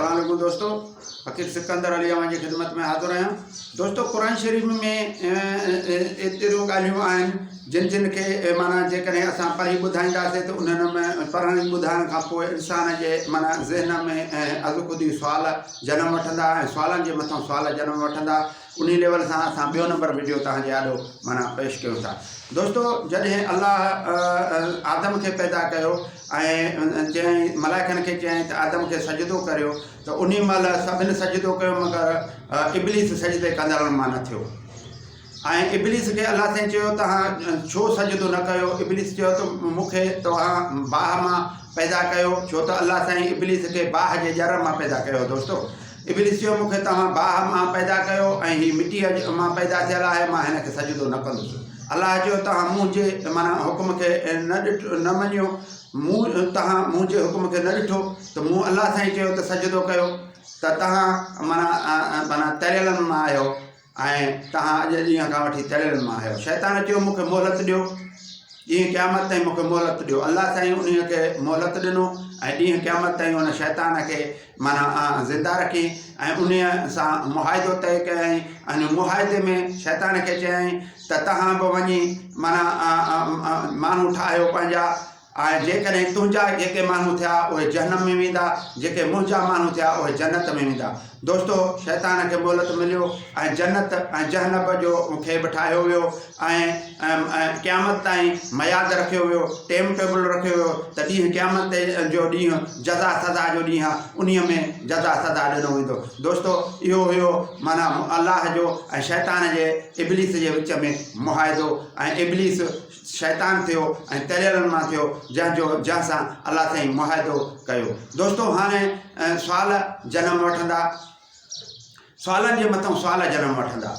السلام عليڪم دوستو فقير سڪندر علي اوهان جي خدمت ۾ حاضر آهيان دوستو قرآن شريف ۾ ايتريون ڳالهيون آهن جن جن کي معنيٰ جيڪڏهن اسان پڙهي ٻڌائينداسين ته انهن ۾ پڙهڻ ٻڌائڻ کان پوء انسان جي معنيٰ ذهن ۾ از خود ئي سوال جنم وٺندا ۽ سوالن جي مٿان سوال جنم وٺندا انهي ليول سان اسان ٻيو نمبر وڊيو توهان جي آڏو معنيٰ پيش ڪيون ٿا دوستو جڏهن الله آدم کي پيدا ڪيو ۽ چيائين ملائڪن کي چيائين ته آدم کي سجدو ڪريو ته انهي مهل سڀن سجدو ڪيو مگر ابليس سجدي ڪندڙن مان نه ٿيو ۽ ابليس کي الله سائين چيو توهان ڇو سجدو نه ڪيو ابليس چيو ته مون کي توهان باهه مان پيدا ڪيو ڇو ته الله سائين ابليس کي باهه جي ڄر مان پيدا ڪيو دوستو ابليس چيو مون کي توهان باهه مان پيدا ڪيو ۽ هي مٽيء مان پيدا ٿيل آهي مان هن کي سجدو نه ڪندس. الله چيو توهان منهنجي معنيٰ حڪم کي نه ڏٺو نه مڃيو مون توهان منهنجي حڪم کي نه ڏٺو ته مون الله سائين چيو ته سجدو ڪيو ته توهان معنيٰ معنيٰ تريلن مان آهيو ۽ توهان اڄ ڏينهن کان وٺي تڙيلن مان آهيو. شيطان چيو، مون کي مهلت ڏيو، ڏينهن قيامت تائين مون کي مهلت ڏيو. الله سائين انهيء کي مهلت ڏنو ۽ ڏينهن قيامت تائين ان شيطان کي معنيٰ زنده رکي ۽ انهيء سان معاهدو طئي ڪيائين ۽ معاهدي ۾ شيطان کي چيائين ته توهان به وڃي معنيٰ ماڻهو ٺاهيو پنهنجا ۽ جيڪڏهن تنهنجا جيڪي ماڻهو ٿيا اهي جهنم ۾ ويندا، جيڪي منهنجا ماڻهو ٿيا اهي جنت ۾ ويندا. دوستو! شيطان کي مهلت مليو ۽ جنت ۽ جهنب جو کي به ٺاهيو ويو ۽ قيامت تائين ميعاد رکيو ويو، ٽيم ٽيبل رکيو ويو ته ڏينهن قيامت جو ڏينهن جزا سزا جو ڏينهن آهي، انهيء ۾ جزا سزا ڏنو ويندو. دوستو! اهو هيو معنيٰ الله جو ۽ شيطان جي ابليس جي وچ ۾ معاهدو ۽ ابليس شيطان ٿيو ۽ تريلن مان ٿيو جنهن جو جنهن سان الله سائين معاهدو ڪيو. دوستو هاڻي سوال جنم وٺندا سوالن جي مٿان سوال جنم وٺندا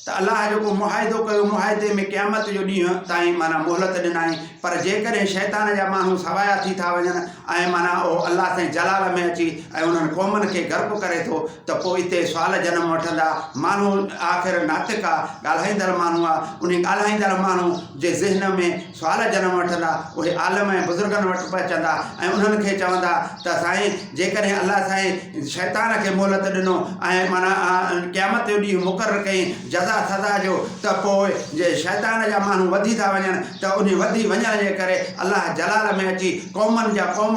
ته الله جيڪو معاهدو ڪيو معاهدي ۾ قيامت جو ڏينهن تائين معنيٰ مهلت ڏنائين پر جيڪڏهن شيطان جا ماڻهو سوايا ٿي ٿا وڃن ۽ معنيٰ اهو الله سائين جلال ۾ اچي ۽ انهن قومن کي غرق ڪري ٿو ته پوء اتي سوال جنم وٺندا. ماڻهو آخر ناطق آ، ڳالهائيندڙ ماڻهو آ، انهي ڳالهائيندڙ ماڻهو جي ذهن ۾ سوال جنم وٺندا، اهي عالم ۽ بزرگن وٽ پهچندا ۽ انهن کي چوندا ته سائين جيڪڏهن الله سائين شيطان کي مهلت ڏنو ۽ معنيٰ قيامت جو ڏينهن مقرر ڪيائين جزا سزا جو ته پوء جي شيطان جا ماڻهو وڌي ٿا وڃن ته انهي وڌي وڃڻ جي ڪري الله جلال ۾ اچي قومن جا قوم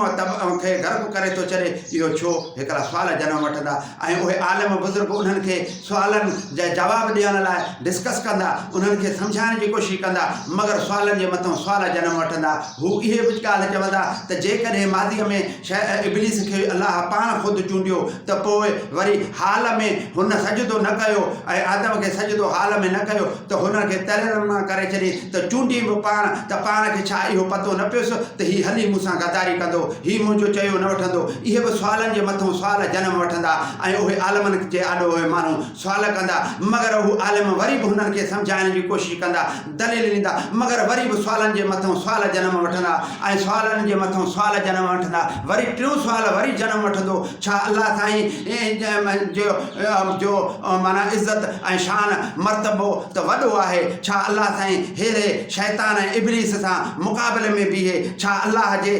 کي غرق ڪري ٿو ڇڏي اهو ڇو؟ هڪڙا سوال جنم وٺندا ۽ اهي عالم بزرگ انهن کي سوالن جا جواب ڏيڻ لاء ڊسڪس ڪندا، انهن کي سمجهائڻ جي ڪوشش ڪندا، مگر سوالن جي مٿان سوال جنم وٺندا. هو اهي به ڳالهه چوندا ته جيڪڏهن ماضيء ۾ ابليس کي الله پاڻ خود چونڊيو ته پوء وري حال ۾ هن سجدو نه ڪيو ۽ آدم کي سجدو حال ۾ نه ڪيو ته هن کي تريل مان ڪري ڇڏي ته چونڊي به پاڻ ته پاڻ کي ڇا اهو پتو نه پيس ته هي هلي مون سان غداري ڪندو، هي منهنجو چيو نه وٺندو. اهي به سوالن جي مٿئون سوال جنم وٺندا ۽ اهي عالمن جي آڏو اهي ماڻهو سوال ڪندا، مگر هو عالم وري به هنن کي سمجهائڻ جي ڪوشش ڪندا، دليل ڏيندا، مگر وري به سوالن جي مٿئون سوال جنم وٺندا ۽ سوالن جي مٿئون سوال جنم وٺندا. وري ٽيون سوال وري جنم وٺندو، ڇا الله سائين جو معنيٰ عزت ۽ شان مرتبو ته وڏو آهي، ڇا الله سائين ههڙي شيطان ۽ ابليس سان مقابلي ۾ بيهي، ڇا الله جي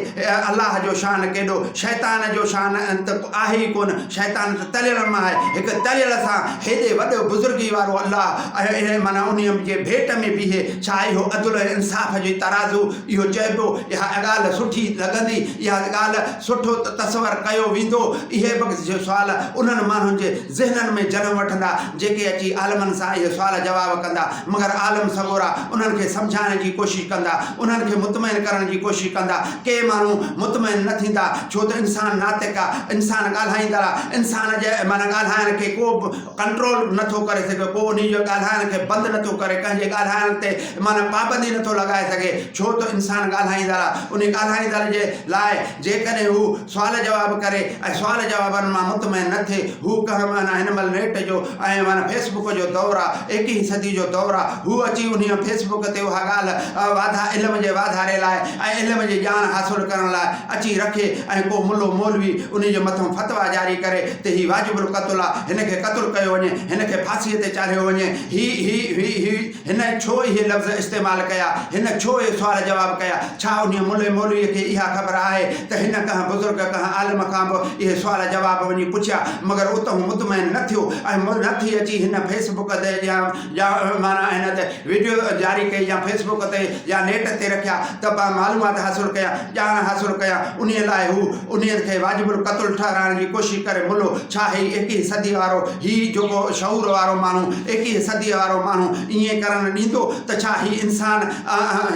الله جو شان ڪيڏو، شيطان جو شان ته آهي ئي ڪونه، شيطان ته تليل مان آهي، هڪ تليل سان هيڏي وڏو بزرگي وارو الله ۽ معنيٰ انهيء جي ڀيٽ ۾ بيهي، ڇا اهو عدل ۽ انصاف جي ترازو اهو چئبو، اها ڳالهه سٺي لڳندي، اها ڳالهه سٺو تصور ڪيو ويندو، اهي به سوال انهن ماڻهن جي ذهنن ۾ جنم وٺندا، جيڪي اچي عالمن سان اهي سوال جواب ڪندا، مگر عالم سڳورا انهن کي سمجهائڻ جي ڪوشش ڪندا، انهن کي مطمئن ڪرڻ جي ڪوشش ڪندا. ڪي ماڻهو مطمئن نه ٿيندا، ڇو ته انسان ناطق آ، انسان ڳالهائيندڙ آ، انسان جي معنيٰ ڳالهائڻ کي ڪو به ڪنٽرول نه ٿو ڪري سگهي، ڪو انهي جي ڳالهائڻ کي بند نه ٿو ڪري، ڪنهن جي ڳالهائڻ تي معنيٰ پابندي نه ٿو لڳائي سگهي، ڇو ته انسان ڳالهائيندڙ آ، انهي ڳالهائيندڙ جي لاء جيڪڏهن هو سوال جواب ڪري ۽ سوال جوابن مان مطمئن نه ٿئي، هو ڪنهن معنيٰ هن مهل نيٽ جو ۽ معنيٰ فيس بڪ جو دور آ، ايڪيهين صدي جو دور آ، هو اچي انهيء فيس بڪ تي اها ڳالهه واڌا علم جي واڌاري لاء ۽ علم جي ڄاڻ حاصل ڪرڻ لاء اچي رکي ۽ ڪو ملو مولوي انهي جي مٿئون فتويٰ جاري ڪري ته هي واجب القتل آ، هن کي قتل ڪيو وڃي، هن کي ڦاسيء تي چاڙهيو وڃي، هي هي هي هي هن ڇو اهي لفظ استعمال ڪيا؟ هن ڇو اهي سوال جواب ڪيا؟ ڇا انهيء ملي مولويء کي اها خبر آهي ته هن ڪنهن بزرگ، ڪنهن عالم کان به اهي سوال جواب وڃي پڇيا، مگر اتهون مطمئن نه ٿيو ۽ نه ٿي اچي هن فيس بڪ تي يا يا معنيٰ هن تي وڊيو جاري ڪئي يا فيس بڪ تي يا نيٽ تي رکيا ته مان معلومات حاصل ڪيان، ڄاڻ حاصل ڪيان، انهيء لاء هو انهيء کي واجب القتل ٺهرائڻ جي ڪوشش ڪري ملو، ڇا هي ايڪيهين صديء وارو هي جيڪو شعور وارو ماڻهو ايڪيهين صديء وارو ماڻهو ائين ڪرڻ ڏيندو ته ڇا هي انسان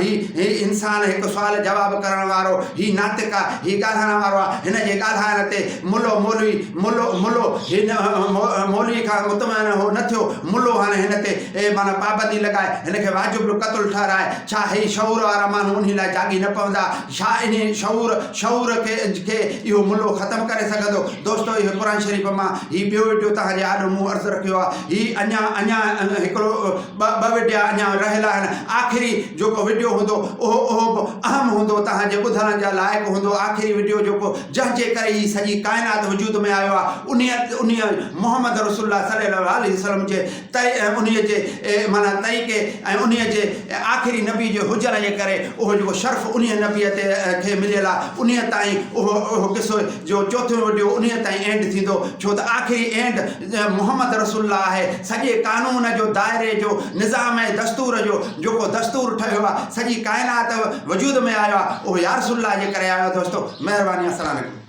هي هي انسان هڪ سوال جواب ڪرڻ وارو هي ناطق آ هي ڳالهائڻ وارو آ هن جي ڳالهائڻ تي ملو مولوي ملو ملو هن مولوي کان مطمئن هو نه ٿيو ملو هاڻي هن تي معنيٰ پابندي لڳائي هن کي واجب القتل ٺهرائي ڇا هي شعور وارا ماڻهو انهي لاء جاڳي نه پوندا ڇا انهي شعور شعور کي کي اهو ملو ختم ڪري سگهندو؟ دوستو اهو قرآن شريف مان هي ٻيو وڊيو توهان جي آڏو مون عرض رکيو آهي هي اڃا اڃا هڪڙو ٻه ٻه وڊيا اڃا رهيل آهن آخري جيڪو وڊيو هوندو اهو اهو به اهم هوندو توهان جي ٻڌڻ جا لائق هوندو آخري وڊيو جيڪو جنهن جي ڪري هي سڄي ڪائنات وجود ۾ آيو آهي انهي انهي محمد رسول الله صلي الله عليه وسلم جي تئي ۽ انهيء جي معنيٰ طريقي ۽ انهيء جي آخري نبي جي هجڻ جي ڪري اهو جيڪو شرف انهيء نبيء تي کي مليل آهي انهيء تائين اهو اهو قصو جو چوٿون وڊيو انهيء تائين اينڊ ٿيندو ڇو ته آخري اينڊ محمد رسول الله آهي سڄي قانون جو دائري جو نظام ۽ دستور جو جيڪو دستور ٺهيو آهي سڄي ڪائنات وجود ۾ آيو آهي اهو يارسول الله جي ڪري آيو آهي دوستو مهرباني السلام عليڪم.